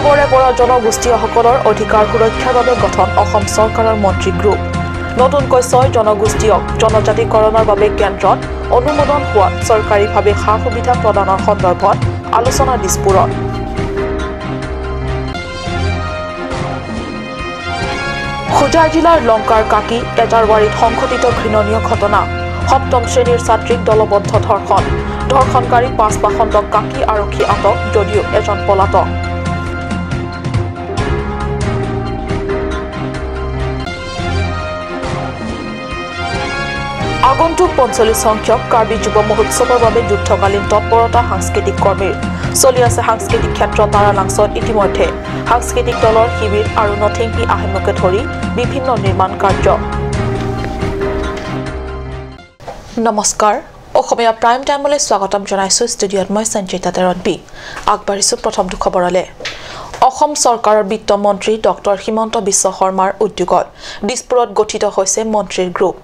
পূৰ্বৰে পৰা জনগোষ্ঠীয়সকলৰ অধিকাৰ সুৰক্ষাৰ বাবে গঠন অসম চৰকাৰৰ মন্ত্ৰী গ্ৰুপ। নতুনকৈ 6 জনগোষ্ঠীয়ক জনজাতিকৰণৰ বাবে কেন্দ্ৰত অনুমোদন হোৱাত চৰকাৰীভাৱে সা সুবিধা প্ৰদানৰ সন্দৰ্ভত আলোচনা দিছপুৰত। হোজাই জিলাৰ লংকাৰ কাকি এজাৰবাৰীত সংঘটিত ঘৃণনীয় ঘটনা। সপ্তম শ্ৰেণীৰ ছাত্ৰীক দলবদ্ধ ধৰ্ষণ। ধৰ্ষণকাৰী 5 পাখণ্ডক কাকি আৰক্ষী আটক, যদিও এজন পলাতক। আগন্তুক 45 সংখ্যক কাৰ্বি যুৱ মহোৎসৱৰ বাবে যুদ্ধকালীন তৎপৰতা সাংস্কৃতিক কৰ্মীৰ। চলি আছে সাংস্কৃতিক ক্ষেত্ৰ তাৰালাংছত ইতিমধ্যে সাংস্কৃতিক দলৰ শিবিৰ আৰু নথেংকি আহেমকে ধৰি বিভিন্ন নিৰ্মাণ কাৰ্য। নমস্কাৰ, অসমীয়া প্ৰাইম টাইমলৈ স্বাগতম জনাইছোঁ। ষ্টুডিঅ'ত মই সঞ্চিতা তেৰতবি। আগবাঢ়িছোঁ প্ৰথমটো খবৰলৈ। অসম চৰকাৰৰ বিত্তমন্ত্ৰী ডক্টৰ হিমন্ত বিশ্ব শৰ্মাৰ উদ্যোগত দিছপুৰত গঠিত হৈছে মন্ত্ৰীৰ গ্ৰুপ।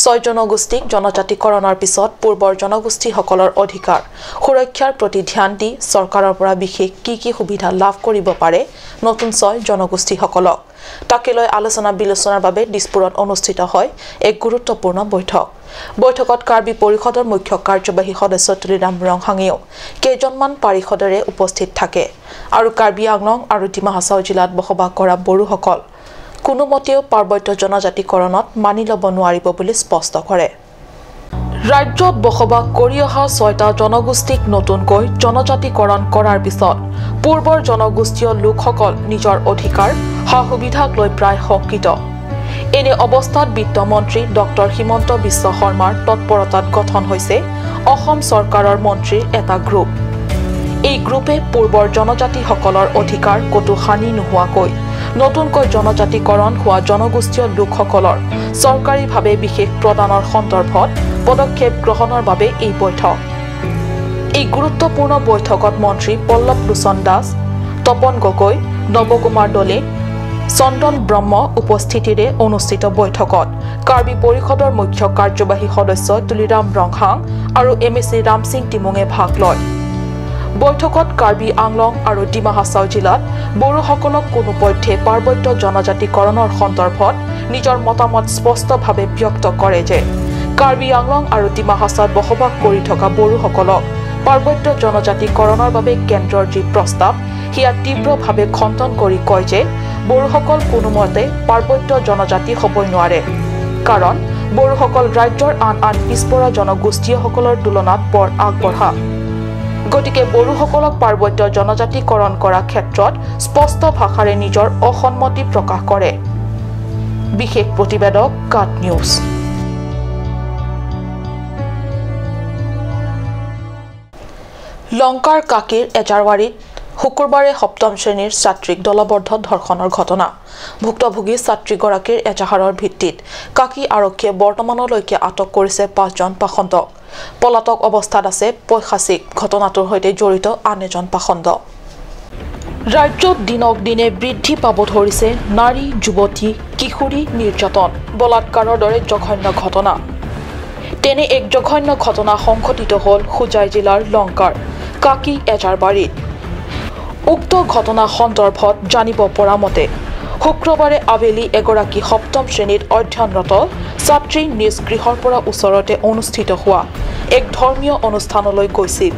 6 জনগোষ্ঠীক জনজাতিকৰণৰ পিছত পূৰ্বৰ জনগোষ্ঠীসকলৰ অধিকাৰ সুৰক্ষাৰ প্ৰতি ধ্যান দি চৰকাৰৰ পৰা বিশেষ কি কি সুবিধা লাভ কৰিব পাৰে নতুন 6 জনগোষ্ঠীসকলক, তাকে লৈ আলোচনা বিলোচনাৰ বাবে দিছপুৰত অনুষ্ঠিত হয় এক গুৰুত্বপূৰ্ণ বৈঠক। বৈঠকত কাৰ্বি পৰিষদৰ মুখ্য কাৰ্যবাহী সদস্য তুলিৰাম ৰংহাঙেও কেইজনমান পাৰিষদেৰে উপস্থিত থাকে আৰু কাৰ্বি আংলং আৰু ডিমা হাছাও জিলাত বসবাস কৰা বড়োসকল কোনোমতেও পাৰ্বত্য জনজাতিকৰণত মানি ল'ব নোৱাৰিব বুলি স্পষ্ট কৰে। ৰাজ্যত বসবাস কৰি অহা 6টা জনগোষ্ঠীক নতুনকৈ জনজাতিকৰণ কৰাৰ পিছত পূৰ্বৰ জনগোষ্ঠীয় লোকসকল নিজৰ অধিকাৰ সা সুবিধাক লৈ প্ৰায় শংকিত। এনে অৱস্থাত বিত্তমন্ত্ৰী ডক্টৰ হিমন্ত বিশ্ব শৰ্মাৰ তৎপৰতাত গঠন হৈছে অসম চৰকাৰৰ মন্ত্ৰীৰ এটা গ্ৰুপ। এই গ্ৰুপে পূৰ্বৰ জনজাতিসকলৰ অধিকাৰ ক'তো হানি নোহোৱাকৈ নতুনকৈ জনজাতিকৰণ হোৱা জনগোষ্ঠীয় লোকসকলৰ চৰকাৰীভাৱে বিশেষ প্ৰদানৰ সন্দৰ্ভত পদক্ষেপ গ্ৰহণৰ বাবে এই বৈঠক। এই গুৰুত্বপূৰ্ণ বৈঠকত মন্ত্ৰী পল্লৱ লোচন দাস, তপন গগৈ, নৱকুমাৰ দলে, চন্দন ব্ৰহ্ম উপস্থিতিৰে অনুষ্ঠিত বৈঠকত কাৰ্বি পৰিষদৰ মুখ্য কাৰ্যবাহী সদস্য তুলিৰাম ৰংহাং আৰু এম এ চি ৰামসিং টিমুঙে ভাগ লয়। বৈঠকত কাৰ্বি আংলং আৰু ডিমা হাছাও জিলাত বড়োসকলক কোনোপধ্যে পাৰ্বত্য জনজাতিকৰণৰ সন্দৰ্ভত নিজৰ মতামত স্পষ্টভাৱে ব্যক্ত কৰে যে কাৰ্বি আংলং আৰু ডিমা হাছাওত বসবাস কৰি থকা বড়োসকলক পাৰ্বত্য জনজাতিকৰণৰ বাবে কেন্দ্ৰৰ যি প্ৰস্তাৱ সেয়া তীব্ৰভাৱে খণ্ডন কৰি কয় যে বড়োসকল কোনোমতে পাৰ্বত্য জনজাতি হ'বই নোৱাৰে, কাৰণ বড়োসকল ৰাজ্যৰ আন আন পিছপৰা জনগোষ্ঠীয়সকলৰ তুলনাত বৰ আগবঢ়া। গতিকে বড়োসকলক পাৰ্বত্য জনজাতিকৰণ কৰাৰ ক্ষেত্ৰত স্পষ্ট ভাষাৰে নিজৰ অসন্মতি প্ৰকাশ কৰে। বিশেষ প্ৰতিবেদক কাট নিউজ। লংকাৰ কাকিৰ এজাৰৱাৰীত শুকুৰবাৰে সপ্তম শ্ৰেণীৰ ছাত্ৰীক দলবদ্ধ ধৰ্ষণৰ ঘটনা। ভুক্তভোগী ছাত্ৰীগৰাকীৰ এজাহাৰৰ ভিত্তিত কাকি আৰক্ষীয়ে বৰ্তমানলৈকে আটক কৰিছে 5জন পাখণ্ডক। পলাতক অৱস্থাত আছে পৈশাচিক ঘটনাটোৰ সৈতে জড়িত আন এজন পাখণ্ড। ৰাজ্যত দিনক দিনে বৃদ্ধি পাব ধৰিছে নাৰী, যুৱতী, কিশোৰী নিৰ্যাতন, বলাৎকাৰৰ দৰে জঘন্য ঘটনা। তেনে এক জঘন্য ঘটনা সংঘটিত হ'ল হোজাই জিলাৰ লংকাৰ কাকি এজাৰবাৰীত। উক্ত ঘটনা সন্দৰ্ভত জানিব পৰা মতে শুক্ৰবাৰে আবেলি এগৰাকী সপ্তম শ্ৰেণীত অধ্যয়নৰত ছাত্ৰী নিজ গৃহৰ পৰা ওচৰতে অনুষ্ঠিত হোৱা এক ধৰ্মীয় অনুষ্ঠানলৈ গৈছিল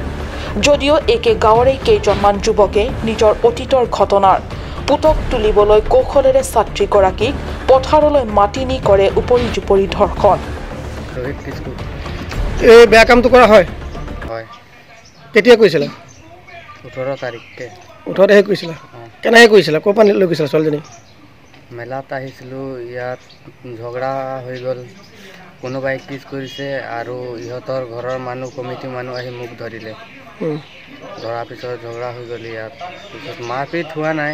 যদিও একে গাঁৱৰে কেইজনমান যুৱকে নিজৰ অতীতৰ ঘটনাৰ পুতক তুলিবলৈ কৌশলেৰে ছাত্ৰীগৰাকীক পথাৰলৈ মাতি নি কৰে উপৰি জুপৰি ধৰ্ষণ। এই বেয়া কামটো কৰা হয় হয়। কেতিয়া কৈছিলা? 18 তাৰিখে। 18 তাৰিখে কৈছিলা? কেনেকৈ কৈছিলা? ক'ৰ পৰা লৈ গৈছিলা ছোৱালীজনী? মেলাত আহিছিলোঁ, ইয়াত ঝগৰা হৈ গ'ল, কোনোবাই কিছ কৰিছে আৰু ইহঁতৰ ঘৰৰ মানুহ, কমিটি মানুহ আহি মোক ধৰিলে। ধৰাৰ পিছত ঝগৰা হৈ গ'ল ইয়াত। পিছত মাৰপিট হোৱা নাই,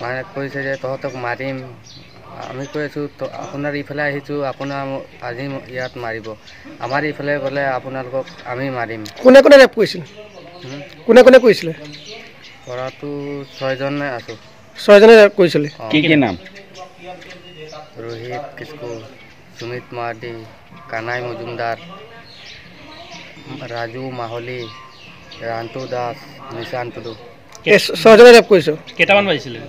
মানে কৈছে যে তহঁতক মাৰিম। আমি কৈ আছোঁ আপোনাৰ ইফালে আহিছোঁ, আপোনাৰ আজি ইয়াত মাৰিব, আমাৰ ইফালে গ'লে আপোনালোকক আমি মাৰিম। কোনে কোনে ৰেপ কৰিছিল? কোনে কোনে কৰিছিলে? কৰাটো 6জনে আছোঁ। 6জনে ৰেপ কৰিছিলে? কি কি নাম? ৰোহিত কিস্কু, সুমিত মাৰ্ডি, কানাই মজুমদাৰ, ৰাজু মাহলি, ৰান্তু দাস, নিশান্ত টুডু। এই ছয়জনে ৰেপ কৰিছে। কেইটামান বাজিছিলে?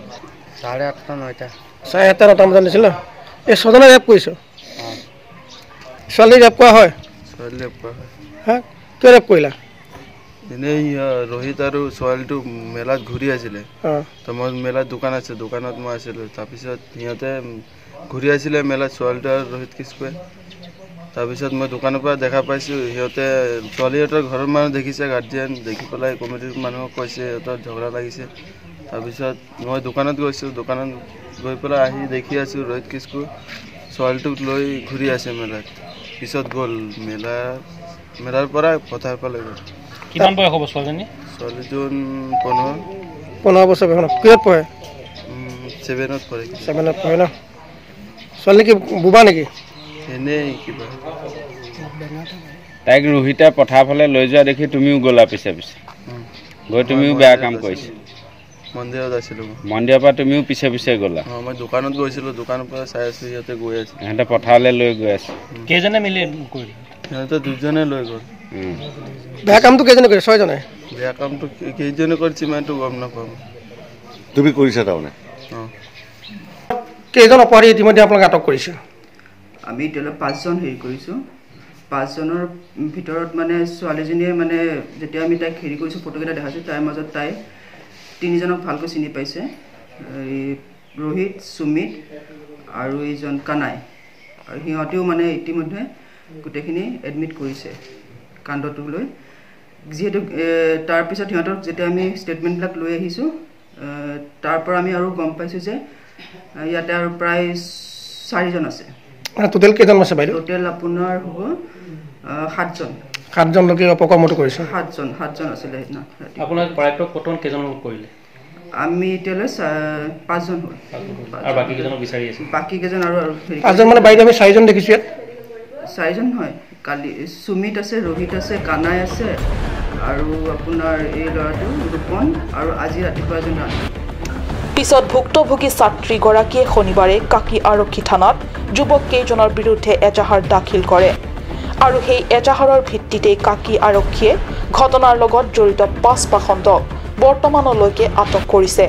8:30 9টা। 8:30 9টা বজাত দিছিল ন? এই ছজনে ৰেপ কৰিছে। ছোৱালী ৰেপ কৰা হয়? ছোৱালী ৰেপ কৰা হয়। হা, কিয় ৰেপ কৰিলা? এনেই ৰোহিত আৰু ছোৱালীটো মেলাত ঘূৰি আছিলে। তো মই মেলাত দোকান আছে, দোকানত মই আছিলোঁ। তাৰপিছত সিহঁতে ঘূৰি আছিলে মেলাত, ছোৱালীটো আৰু ৰোহিত কিস্কুৱে। তাৰপিছত মই দোকানৰ পৰা দেখা পাইছোঁ সিহঁতে ছোৱালীহঁতৰ ঘৰৰ মানুহ দেখিছে, গাৰ্জিয়ান দেখি পেলাই কমিটিৰ মানুহক কৈছে সিহঁতৰ ঝগৰা লাগিছে। তাৰপিছত মই দোকানত গৈছোঁ, দোকানত গৈ পেলাই আহি দেখি আছোঁ ৰোহিত কিস্কু ছোৱালীটোক লৈ ঘূৰি আছে মেলাত। পিছত গ'ল মেলাৰ পৰা পথাৰ পালে গ'ল। কিমান বয়স হ'ব ছোৱালীজনী? ছোৱালীজন 15 বছৰ বয়স। কিহত পঢ়ে? 7ত পঢ়ে। 7ত পঢ়ে ন? ছোৱালী কি বুবা নেকি? এনেই কিবা। তাইক ৰোহিতে পথাৰ ফালে লৈ যোৱা দেখি তুমিও গ'লা পিছে পিছে, গৈ তুমিও বেয়া কাম কৰিছা। মন্দিৰত আছিলোঁ, মন্দিৰৰ পৰা তুমিও পিছে পিছে গ'লা। মই দোকানত গৈছিলোঁ, দোকানৰ পৰা চাই আছোঁ সিহঁতে গৈ আছে। সিহঁতে পথাৰলৈ লৈ গৈ আছে। কেইজনে মিলি কৰিলে? সিহঁতে দুজনে লৈ গ'ল। বেয়া কামটো কেইজনে কৰিছে? ছয়জনে। বেয়া কামটো কেইজনে কৰিছে ইমানটো গম নাপাওঁ। তুমি কৰিছা তাৰমানে? অঁ। কেইজন অপৰাধী ইতিমধ্যে আপোনালোকে আটক কৰিছে? আমি এতিয়ালৈ 5জন হেৰি কৰিছোঁ। 5জনৰ ভিতৰত মানে ছোৱালীজনীয়ে মানে যেতিয়া আমি তাইক হেৰি কৰিছোঁ, ফটোকেইটা দেখাইছোঁ, তাইৰ মাজত তাই 3জনক ভালকৈ চিনি পাইছে, এই ৰোহিত, সুমিত আৰু এইজন কানাই। আৰু সিহঁতেও মানে ইতিমধ্যে গোটেইখিনি এডমিট কৰিছে কাণ্ডটো লৈ। যিহেতু তাৰপিছত সিহঁতক যেতিয়া আমি ষ্টেটমেণ্টবিলাক লৈ আহিছোঁ, তাৰ পৰা আমি আৰু গম পাইছোঁ যে ইয়াতে আৰু প্ৰায় 4জন আছে। টোটেল কেইজন আছে বাইদেউ? টোটেল আপোনাৰ হ'ব 7জন। 7জন লোকে অপকৰ্মটো কৰিছে। 7জন আছিলে সেইদিনা। আপোনাৰ প্ৰায়তো কটন কেইজন লোক কৰিলে? আমি এতিয়ালৈ 5জন হ'ল। আৰু বাকী কেইজনক বিচাৰি আছে? বাকী কেইজন আৰু 5জন মানে বাইদেউ আমি 4জন দেখিছোঁ ইয়াত। 4জন নহয়, কালি সুমিত আছে, ৰোহিত আছে, কানাই আছে আৰু আপোনাৰ এই ল'ৰাটো ৰূপন আৰু আজি ৰাতিপুৱা এজন ৰাণী। পিছত ভুক্তভোগী ছাত্ৰীগৰাকীয়ে শনিবাৰে কাকি আৰক্ষী থানাত যুৱক কেইজনৰ বিৰুদ্ধে এজাহাৰ দাখিল কৰে আৰু সেই এজাহাৰৰ ভিত্তিতেই কাকি আৰক্ষীয়ে ঘটনাৰ লগত জড়িত 5 পাষণ্ডক বৰ্তমানলৈকে আটক কৰিছে।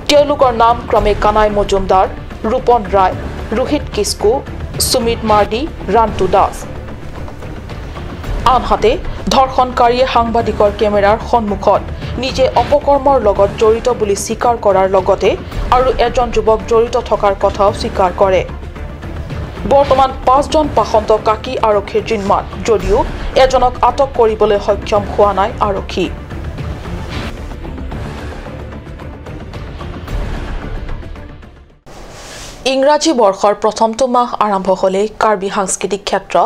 তেওঁলোকৰ নাম ক্ৰমে কানাই মজুমদাৰ, ৰূপন ৰায়, ৰোহিত কিস্কু, সুমিত মাৰ্ডি, ৰান্তু দাস। আনহাতে ধৰ্ষণকাৰীয়ে সাংবাদিকৰ কেমেৰাৰ সন্মুখত নিজে অপকৰ্মৰ লগত জড়িত বুলি স্বীকাৰ কৰাৰ লগতে আৰু এজন যুৱক জড়িত থকাৰ কথাও স্বীকাৰ কৰে। বৰ্তমান 5জন পাষণ্ড কাকি আৰক্ষীৰ জিম্মাত যদিও এজনক আটক কৰিবলৈ সক্ষম হোৱা নাই আৰক্ষী। ইংৰাজী বৰ্ষৰ প্ৰথমটো মাহ আৰম্ভ হ'লেই কাৰ্বি সাংস্কৃতিক ক্ষেত্ৰ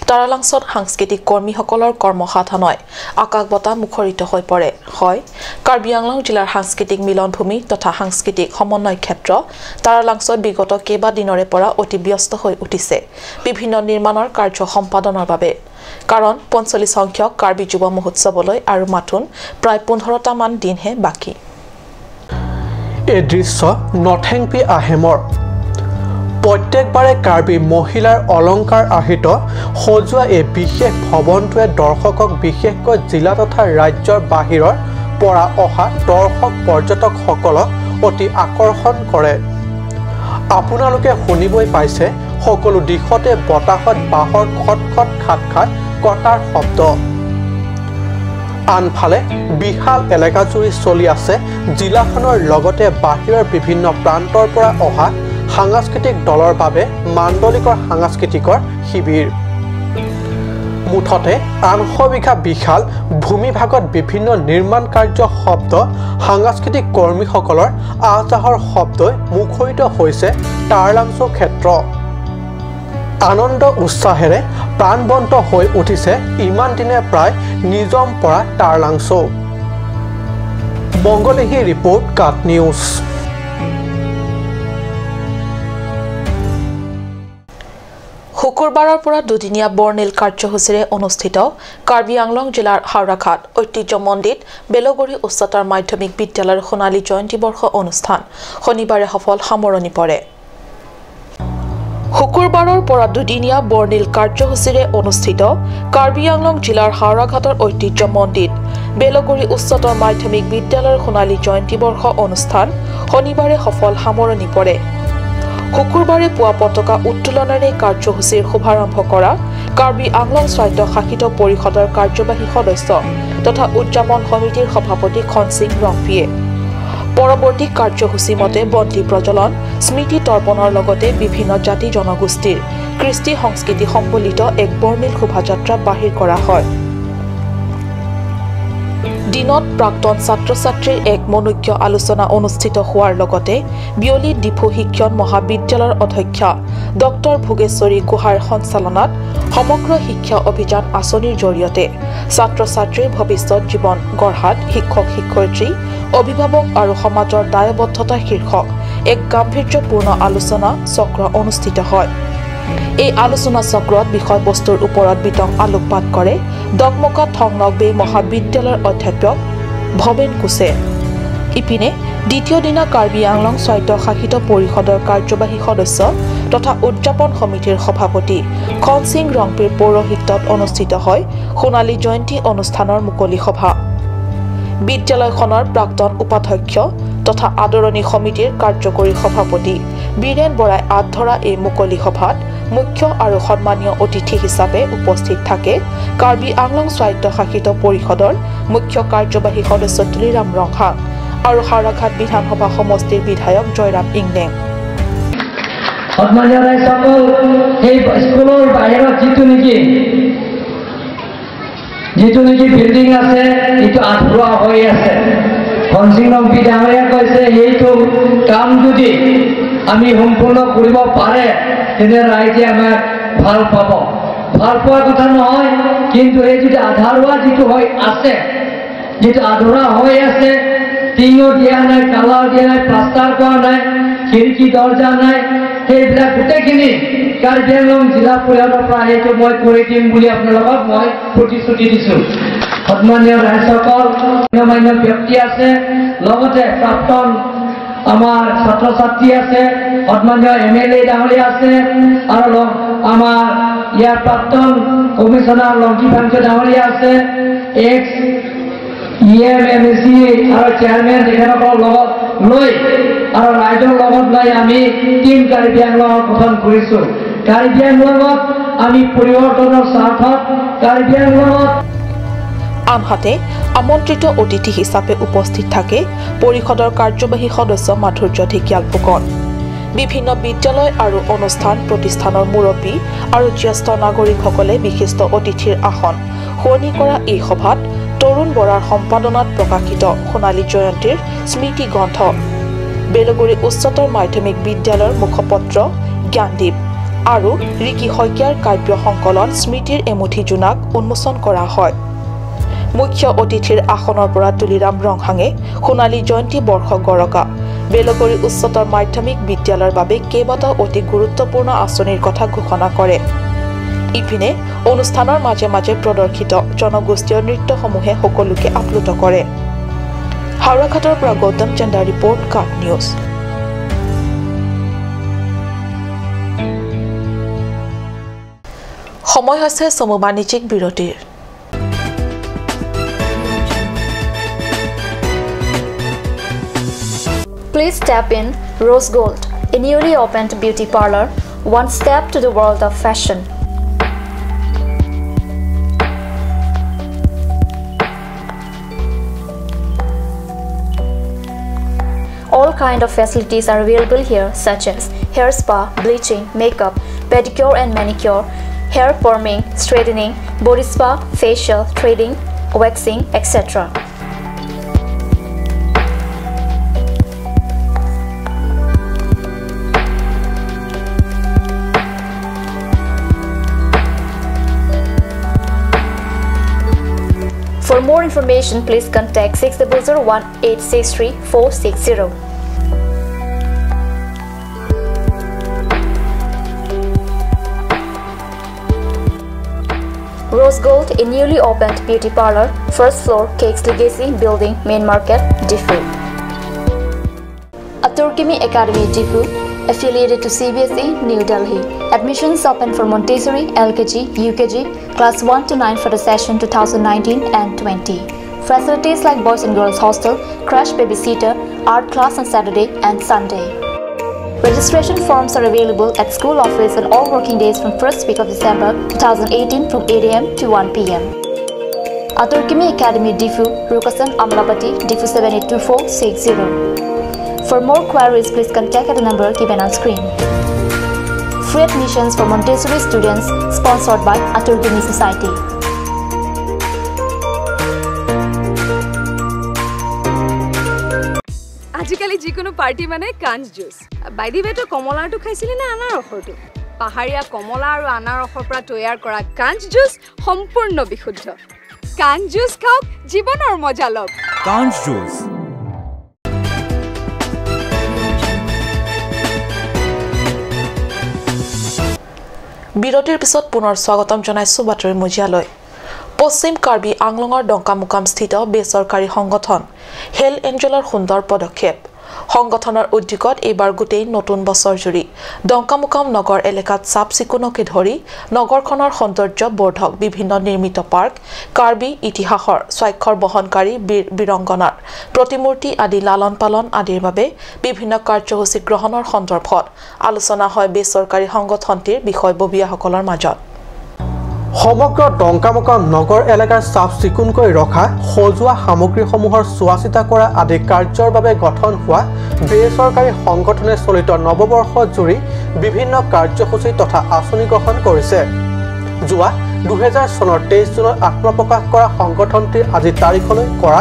তাৰালাংছত সাংস্কৃতিক কৰ্মীসকলৰ কৰ্মসাধনাই আকাশ বতাহ মুখৰিত হৈ পৰে। হয়, কাৰ্বি আংলং জিলাৰ সাংস্কৃতিক মিলনভূমি তথা সাংস্কৃতিক সমন্বয় ক্ষেত্ৰ তাৰালাংছত বিগত কেইবাদিনৰে পৰা অতি ব্যস্ত হৈ উঠিছে বিভিন্ন নিৰ্মাণৰ কাৰ্য সম্পাদনৰ বাবে। কাৰণ 45 সংখ্যক কাৰ্বি যুৱ মহোৎসৱলৈ আৰু মাথোন প্ৰায় 15টামান দিনহে বাকী। এই দৃশ্য নথেংপি আহেমৰ। প্ৰত্যেকবাৰে কাৰ্বি মহিলাৰ অলংকাৰ আহিত সজোৱা এই বিশেষ ভৱনটোৱে দৰ্শকক বিশেষকৈ জিলা তথা ৰাজ্যৰ বাহিৰৰ পৰা অহা দৰ্শক পৰ্যটকসকলক অতি আকৰ্ষণ কৰে। আপোনালোকে শুনিবই পাইছে সকলো দিশতে বতাহত বাঁহৰ খট খট খাট খাট কটাৰ শব্দ। আনফালে বিশাল এলেকাজুৰি চলি আছে জিলাখনৰ লগতে বাহিৰৰ বিভিন্ন প্ৰান্তৰ পৰা অহা সাংস্কৃতিক দলৰ বাবে মাণ্ডলিকৰ সাংস্কৃতিকৰ শিবিৰ। মুঠতে 800 বিঘা বিশাল ভূমিভাগত বিভিন্ন নিৰ্মাণ কাৰ্য শব্দ সাংস্কৃতিক কৰ্মীসকলৰ আহযাহৰ শব্দই মুখৰিত হৈছে তাৰালাংছ ক্ষেত্ৰ। আনন্দ উৎসাহেৰে প্ৰাণবন্ত হৈ উঠিছে ইমান দিনে প্ৰায় নিজম পৰা তাৰালাংছ। মংগলেহী ৰিপৰ্ট, কাট নিউজ। শুকুৰবাৰৰ পৰা দুদিনীয়া বৰ্ণিল কাৰ্যসূচীৰে অনুষ্ঠিত কাৰ্বি আংলং জিলাৰ হাওৰাঘাট ঐতিহ্যমণ্ডিত বেলগুৰি উচ্চতৰ মাধ্যমিক বিদ্যালয়ৰ সোণালী জয়ন্তী বৰ্ষ অনুষ্ঠান শনিবাৰে সফল সামৰণি পৰে। শুকুৰবাৰৰ পৰা দুদিনীয়া বৰ্ণিল কাৰ্যসূচীৰে অনুষ্ঠিত কাৰ্বি আংলং জিলাৰ হাওৰাঘাটৰ ঐতিহ্যমণ্ডিত বেলগুৰি উচ্চতৰ মাধ্যমিক বিদ্যালয়ৰ সোণালী জয়ন্তী বৰ্ষ অনুষ্ঠান শনিবাৰে সফল সামৰণি পৰে। শুকুৰবাৰে পুৱা পতাকা উত্তোলনেৰে কাৰ্যসূচীৰ শুভাৰম্ভ কৰা কাৰ্বি আংলং স্বায়ত্তশাসিত পৰিষদৰ কাৰ্যবাহী সদস্য তথা উদযাপন সমিতিৰ সভাপতি খনসিং ৰংপিয়ে পৰৱৰ্তী কাৰ্যসূচী মতে বন্তি প্ৰজ্বলন, স্মৃতি তৰ্পণৰ লগতে বিভিন্ন জাতি জনগোষ্ঠীৰ কৃষ্টি সংস্কৃতি সম্বলিত এক বৰ্ণিল শোভাযাত্ৰা বাহিৰ কৰা হয়। দিনত প্ৰাক্তন ছাত্ৰ ছাত্ৰীৰ এক মনোজ্ঞ আলোচনা অনুষ্ঠিত হোৱাৰ লগতে বিয়লি ডিফু শিক্ষণ মহাবিদ্যালয়ৰ অধ্যক্ষা ডক্টৰ ভোগেশ্বৰী গোহাঁইৰ সঞ্চালনাত সমগ্ৰ শিক্ষা অভিযান আঁচনিৰ জৰিয়তে ছাত্ৰ ছাত্ৰীৰ ভৱিষ্যত জীৱন গঢ়াত শিক্ষক শিক্ষয়িত্ৰী, অভিভাৱক আৰু সমাজৰ দায়বদ্ধতা শীৰ্ষক এক গাম্ভীৰ্যপূৰ্ণ আলোচনা চক্ৰ অনুষ্ঠিত হয়। এই আলোচনা চক্ৰত বিষয়বস্তুৰ ওপৰত বিতং আলোকপাত কৰে ডকমকা থংনকবে মহাবিদ্যালয়ৰ অধ্যাপক ভৱেন কোচে। ইপিনে দ্বিতীয় দিনা কাৰ্বি আংলং স্বায়ত্তশাসিত পৰিষদৰ কাৰ্যবাহী সদস্য তথা উদযাপন সমিতিৰ সভাপতি খনসিং ৰংপিৰ পৌৰোহিত্যত অনুষ্ঠিত হয় সোণালী জয়ন্তী অনুষ্ঠানৰ মুকলি সভা। বিদ্যালয়খনৰ প্ৰাক্তন উপাধ্যক্ষ তথা আদৰণি সমিতিৰ কাৰ্যকৰী সভাপতি বীৰেন বৰাই আঁত ধৰা এই মুকলি সভাত মুখ্য আৰু সন্মানীয় অতিথি হিচাপে উপস্থিত থাকে কাৰ্বি আংলং স্বায়ত্তশাসিত পৰিষদৰ মুখ্য কাৰ্যবাহী সদস্য তুলিৰাম ৰংহাং আৰু হাওৰাঘাট বিধানসভা সমষ্টিৰ বিধায়ক জয়ৰাম ইংলেং। সন্মানীয় ৰাইজসকল, এই স্কুলৰ বাহিৰত যিটো নেকি বিল্ডিং আছে এইটো আধৰুৱা হৈ আছে। খনসিং ৰংপি ডাঙৰীয়া কৈছে সেইটো কাম যদি আমি সম্পূৰ্ণ কৰিব পাৰে তেনে ৰাইজে আমাক ভাল পাব। ভাল পোৱাৰ কথা নহয়, কিন্তু এই যিটো আধৰুৱা যিটো হৈ আছে, যিটো আধৰুৱা হৈ আছে, টিঙো দিয়া নাই, কালাৰ দিয়া নাই, প্লাষ্টাৰ কৰা নাই, খিৰিকী দৰ্জা নাই, সেইবিলাক গোটেইখিনি কাৰ্বি আংলং জিলা পৰিষদৰ পৰা সেইটো মই কৰি দিম বুলি আপোনালোকক মই প্ৰতিশ্ৰুতি দিছোঁ। সন্মানীয় ৰাইজসকল, গণ্যমান্য ব্যক্তি আছে, লগতে প্ৰাক্তন আমাৰ ছাত্ৰ ছাত্ৰী আছে, সন্মানীয় এম এল এ ডাঙৰীয়া আছে আৰু আমাৰ ইয়াৰ প্ৰাক্তন কমিশ্যনাৰ লংকি ফাংচু ডাঙৰীয়া আছে, ex E M M C আৰু চেয়াৰমেন তেখেতসকলৰ লগত লৈ আৰু ৰাইজৰ লগত লৈ আমি টীম কাৰ্বি আংলঙৰ গঠন কৰিছোঁ। কাৰ্বি আংলঙত আমি পৰিৱৰ্তনৰ স্বাৰ্থত কাৰ্বি আংলঙত আনহাতে আমন্ত্ৰিত অতিথি হিচাপে উপস্থিত থাকে পৰিষদৰ কাৰ্যবাহী সদস্য মাধুৰ্য ঢেকিয়াল ফুকন। বিভিন্ন বিদ্যালয় আৰু অনুষ্ঠান প্ৰতিষ্ঠানৰ মুৰব্বী আৰু জ্যেষ্ঠ নাগৰিকসকলে বিশিষ্ট অতিথিৰ আসন শুৱনি কৰা এই সভাত তৰুণ বৰাৰ সম্পাদনাত প্ৰকাশিত সোণালী জয়ন্তীৰ স্মৃতি গ্ৰন্থ বেলগুৰি উচ্চতৰ মাধ্যমিক বিদ্যালয়ৰ মুখপত্ৰ জ্ঞানদীপ আৰু ৰিকি শইকীয়াৰ কাব্য সংকলন স্মৃতিৰ এমুঠি জোনাক উন্মোচন কৰা হয়। মুখ্য অতিথিৰ আসনৰ পৰা তুলিৰাম ৰংহাঙে সোণালী জয়ন্তী বৰ্ষ গৰকা বেলগুৰি উচ্চতৰ মাধ্যমিক বিদ্যালয়ৰ বাবে কেইবাটাও অতি গুৰুত্বপূৰ্ণ আঁচনিৰ কথা ঘোষণা কৰে। ইপিনে অনুষ্ঠানৰ মাজে মাজে প্ৰদৰ্শিত জনগোষ্ঠীয় নৃত্যসমূহে সকলোকে আপ্লুত কৰে। হাওৰাঘাটৰ পৰা গৌতম চন্দ্ৰা ৰিপৰ্ট, কাট নিউজ। সময় হৈছে চমু বাণিজ্যিক বিৰতিৰ। Please step in Rose Gold, a newly opened beauty parlor, one step to the world of fashion. All kind of facilities are available here, such as hair spa, bleaching, makeup, pedicure and manicure, hair perming, straightening, body spa, facial, threading, waxing, etc. For more information, please contact 6001 863 460. Rose Gold, a newly opened beauty parlor, first floor, Cakes Legacy Building, Main Market, Difu. Aturkimi Academy, Difu, affiliated to CBSE, New Delhi. Admissions open for Montessori, LKG, UKG, class 1 to 9 for the session 2019 and 20. Facilities like boys and girls hostel, crash babysitter, art class on Saturday and Sunday. Registration forms are available at school office on all working days from first week of December 2018 from 8 a.m. to 1 p.m. Aturkimi Academy, Difu, Rukasan, Amlapati, Difu 782460. For more queries, please contact at the number given on screen. Free admissions for Montessori students sponsored by Aturkimi Society. আজিকালি যিকোনো party মানে কাঞ্চ juice. By the ৱে, তই কমলাৰটো খাইছিলি নে আনাৰসৰটো? পাহাৰীয়া কমলা আৰু আনাৰসৰ পৰা তৈয়াৰ কৰা কাঞ্চ জুচ সম্পূৰ্ণ বিশুদ্ধ। কাঞ্চ জুচ খাওক, জীৱনৰ মজা লওক। কাঞ্চ জুচ। বিৰতিৰ পিছত পুনৰ স্বাগতম জনাইছো বাতৰি মজিয়ালৈ। পশ্চিম কাৰ্বি আংলঙৰ ডংকামুকামস্থিত বেচৰকাৰী সংগঠন হেল এঞ্জেলৰ সুন্দৰ পদক্ষেপ। সংগঠনৰ উদ্যোগত এইবাৰ গোটেই নতুন বছৰ জুৰি ডংকামুকাম নগৰ এলেকাত চাফ চিকুণকে ধৰি নগৰখনৰ সৌন্দৰ্য বৰ্ধক বিভিন্ন নিৰ্মিত পাৰ্ক, কাৰ্বি ইতিহাসৰ স্বাক্ষৰ বহনকাৰী বীৰ বীৰংগনাৰ প্ৰতিমূৰ্তি আদি লালন পালন আদিৰ বাবে বিভিন্ন কাৰ্যসূচী গ্ৰহণৰ সন্দৰ্ভত আলোচনা হয় বেচৰকাৰী সংগঠনটিৰ বিষয়ববীয়াসকলৰ মাজত। সমগ্ৰ ডংকামুকাম নগৰ এলেকাৰ চাফ চিকুণকৈ ৰখা, সজোৱা সামগ্ৰীসমূহৰ চোৱা চিতা কৰা আদি কাৰ্যৰ বাবে গঠন হোৱা বেচৰকাৰী সংগঠনে চলিত নৱবৰ্ষ জুৰি বিভিন্ন কাৰ্যসূচী তথা আঁচনি গ্ৰহণ কৰিছে। যোৱা 2000 চনৰ 23 জুনত আত্মপ্ৰকাশ কৰা সংগঠনটিৰ আজি তাৰিখলৈ কৰা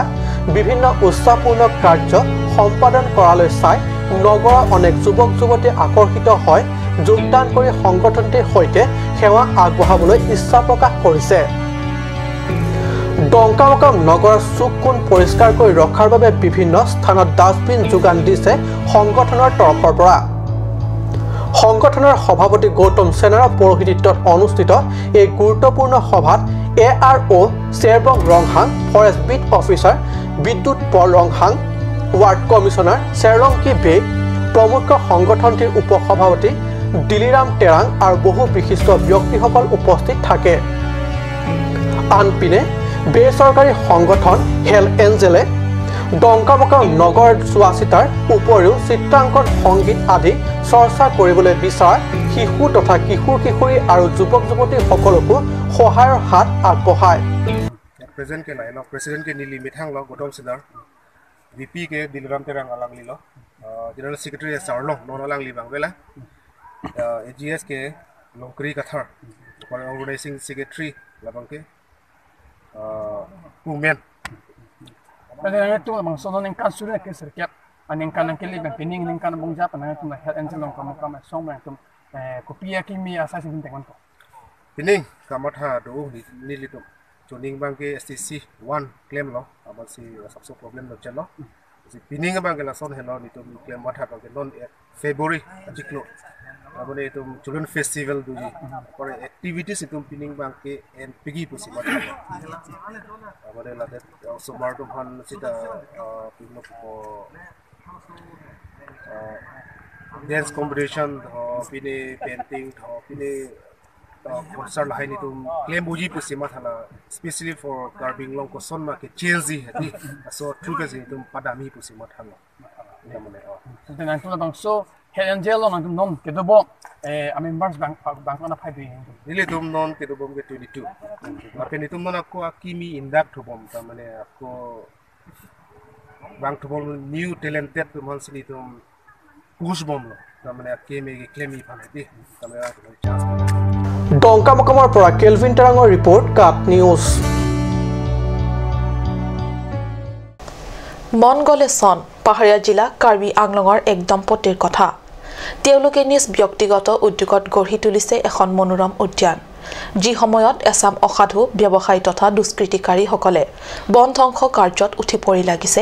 বিভিন্ন উৎসাহপূৰ্ণ কাৰ্য সম্পাদন কৰালৈ চাই নগৰৰ অনেক যুৱক যুৱতী আকৰ্ষিত হয়, যোগদান কৰি সংগঠনটিৰ সৈতে সেৱা আগবঢ়াবলৈ ইচ্ছা প্ৰকাশ কৰিছে। ডংকামুকাম নগৰৰ চুক কোণ পৰিষ্কাৰকৈ ৰখাৰ বাবে বিভিন্ন স্থানত ডাষ্টবিন যোগান দিছে সংগঠনৰ তৰফৰ পৰা। সংগঠনৰ সভাপতি গৌতম সেনাৰ পৌৰোহিত্যত অনুষ্ঠিত এই গুৰুত্বপূৰ্ণ সভাত ARO Cherbong Ronghang, forest beat officer Bidyut Paul Ronghang, ward commissioner Cherlongki Bey প্ৰমুখ সংগঠনটিৰ উপসভাপতি দিলিৰাম তেৰাং আৰু বহু বিশিষ্ট ব্যক্তিসকল উপস্থিত থাকে। আনপিনে বেচৰকাৰী সংগঠন হেল এঞ্জেলে ডংকামুকাম নগৰ চোৱা চিতাৰ উপৰিও চিত্ৰাংকন, সংগীত আদি চৰ্চা কৰিবলৈ বিচৰা শিশু তথা কিশোৰ কিশোৰী আৰু যুৱক যুৱতীসকলকো সহায়ৰ হাত আগবঢ়ায়। VP ke Dilram Terang alang lilo, General Secretary Sarlong non alang libang bela, AGS ke Longkri Kathar, Organizing Secretary labang ke Pumen. Itu bang sono neng kan sudah ke serkiap, aneng kan neng keli bang pining neng kan bong jap, aneng tu head angel long kamu kamu song bang tu kopi ya kimi asal sing tengwan ko. Pining kamat ha do ni litum. Tuning bang ke STC 1 claim lo, abang si sabso problem lo chalo. Si pining bang ke lason hello nitum claim what happen ke non February ajiklo. Abone itum children festival duji. Pore activities itum pining bang ke and pigi pusi what happen. Abone lade also martum han sita pigno ko dance competition pine painting pine concert lain itu claim uji pusi mathala especially for Karbi Anglong ko son ma ke Chelsea hati so true ke itu padami pusi mathala ya mane oh nang tu bang so head angel nang tum non ke dobo I mean members bang bang na phai bi nile tum non ke dobom ke 22 apen itu non akko akimi induct hobom ta mane akko bang thobom new talented tum han sini tum push bom lo ta mane akemi ke claim i phane di ta mane chance. ডংকামুকামৰ পৰা kelvin তেৰাঙৰ report, cup news. মন গলে চন পাহাৰীয়া জিলা কাৰ্বি আংলঙৰ এক দম্পতীৰ কথা। তেওঁলোকে নিজ ব্যক্তিগত উদ্যোগত গঢ়ি তুলিছে এখন মনোৰম উদ্যান। যি সময়ত এচাম অসাধু ব্যৱসায়ী তথা দুষ্কৃতিকাৰীসকলে বন ধ্বংস কাৰ্যত উঠি পৰি লাগিছে,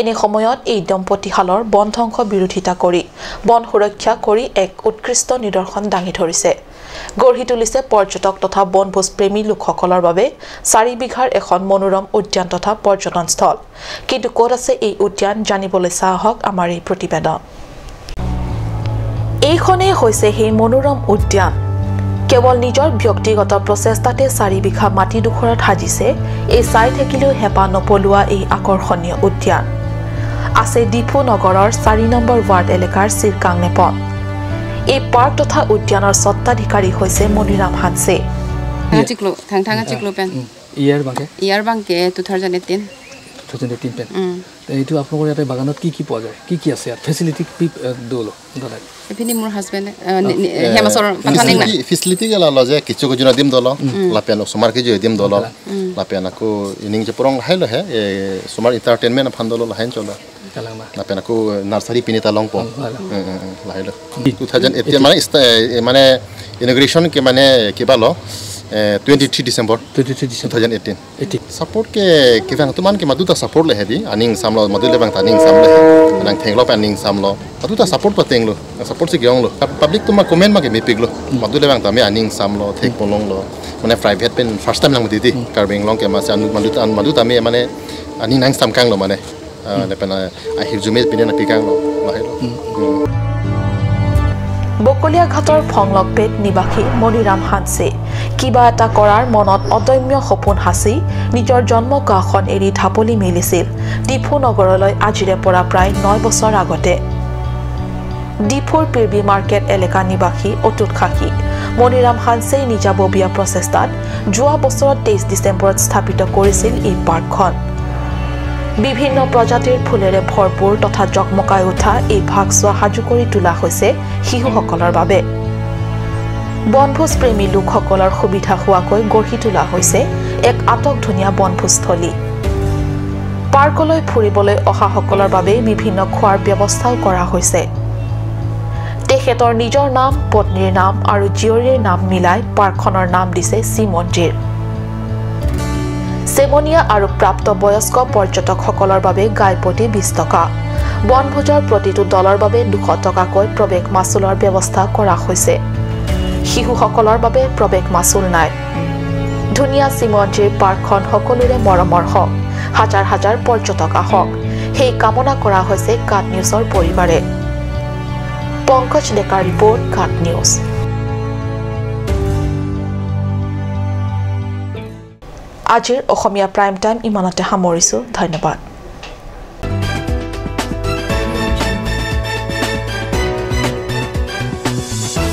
এনে সময়ত এই দম্পতীহালৰ বন ধ্বংস বিৰোধিতা কৰি বন সুৰক্ষা কৰি এক উৎকৃষ্ট নিদৰ্শন দাঙি ধৰিছে। গঢ়ি তুলিছে পৰ্যটক তথা বনভোজপ্ৰেমী লোকসকলৰ বাবে 4 বিঘাৰ এখন মনোৰম উদ্যান তথা পৰ্যটনস্থল। কিন্তু ক'ত আছে এই উদ্যান জানিবলৈ চাহক আমাৰ এই প্ৰতিবেদন। এইখনেই হৈছে সেই মনোৰম উদ্যান। কেৱল নিজৰ ব্যক্তিগত প্ৰচেষ্টাতে 4 বিঘা মাটিডোখৰত সাজিছে এই চাই থাকিলেও হেঁপাহ নপলোৱা এই আকৰ্ষণীয় উদ্যান। আছে ডিফু নগৰৰ 4 নম্বৰ ৱাৰ্ড এলেকাৰ চিৰকাং নেপন। এই পাৰ্ক তথা উদ্যানৰ স্বত্বাধিকাৰী হৈছে মণিৰাম হানছে। ইয়াৰ বাংকে 2018 2018 পেন। এইটো আপোনালোকৰ ইয়াতে বাগানত কি কি পোৱা যায়, কি কি আছে ইয়াত ফেচিলিটি দলো দাদা? এপিনি মোৰ হাজবেণ্ড হেমাছৰ পাঠানি না ফেচিলিটি গেলা লজে কিছু কিছু দিম দলো লাপেন সুমাৰ কি দিম দলো লাপেন আকো ইনিং যে পৰং হাইলো হে সুমাৰ এন্টাৰটেইনমেন্ট ফান দলো লাহেন চলো লাপেন আকো নাৰ্চাৰী পিনি তা লং প লাহেলো 2018 মানে মানে ইনগ্ৰেশ্যন কে মানে কিবা ল 23 December 23 December 2018 support ke kevang tuman ke maduta support le hedi aning samlo madu le bang taning samlo anang thenglo aning samlo maduta support pa tenglo support si gyong lo public tuma comment ma ke mi piglo madu le bang tame aning samlo thek polong lo mane private pen first time lang didi karbing long ke ma sa anu maduta an maduta me mane aning nang sam kang lo mane le pen a hirjume pine na pikang lo lahelo। বকলীয়াঘাটৰ ফংলকপেট নিবাসী মণিৰাম হানছে কিবা এটা কৰাৰ মনত অদম্য সপোন সাঁচি নিজৰ জন্ম গাঁওখন এৰি ঢাপলি মেলিছিল ডিফু নগৰলৈ আজিৰে পৰা প্ৰায় 9 বছৰ আগতে। ডিফুৰ পিৰবি মাৰ্কেট এলেকা নিবাসী অটুট খাকী মণিৰাম হানছেই নিজাববীয়া প্ৰচেষ্টাত যোৱা বছৰত 23 ডিচেম্বৰত স্থাপিত কৰিছিল এই পাৰ্কখন। বিভিন্ন প্ৰজাতিৰ ফুলেৰে ভৰপূৰ তথা জকমকাই উঠা এই ভাগচোৱা সাজু কৰি তোলা হৈছে শিশুসকলৰ বাবে। বনভোজপ্ৰেমী লোকসকলৰ সুবিধা হোৱাকৈ গঢ়ি তোলা হৈছে এক আটক ধুনীয়া বনভোজস্থলী। পাৰ্কলৈ ফুৰিবলৈ অহাসকলৰ বাবে বিভিন্ন খোৱাৰ ব্যৱস্থাও কৰা হৈছে। তেখেতৰ নিজৰ নাম, পত্নীৰ নাম আৰু জীয়ৰীৰ নাম মিলাই পাৰ্কখনৰ নাম দিছে শ্ৰীমন্দিৰ। চেমনীয়া আৰু প্ৰাপ্তবয়স্ক পৰ্যটকসকলৰ বাবে গাইপতি 20 টকা, বনভোজৰ প্ৰতিটো দলৰ বাবে 200 টকাকৈ প্ৰৱেশ মাচুলৰ ব্যৱস্থা কৰা হৈছে। শিশুসকলৰ বাবে প্ৰৱেশ মাচুল নাই। ধুনীয়া শ্ৰীমন্দিৰ পাৰ্কখন সকলোৰে মৰমৰ হওক, হাজাৰ হাজাৰ পৰ্যটক আহক, সেই কামনা কৰা হৈছে কাট নিউজৰ পৰিবাৰে। পংকজ ডেকাৰ ৰিপৰ্ট, কাট নিউজ। আজিৰ অসমীয়া প্ৰাইম টাইম ইমানতে সামৰিছোঁ। ধন্যবাদ।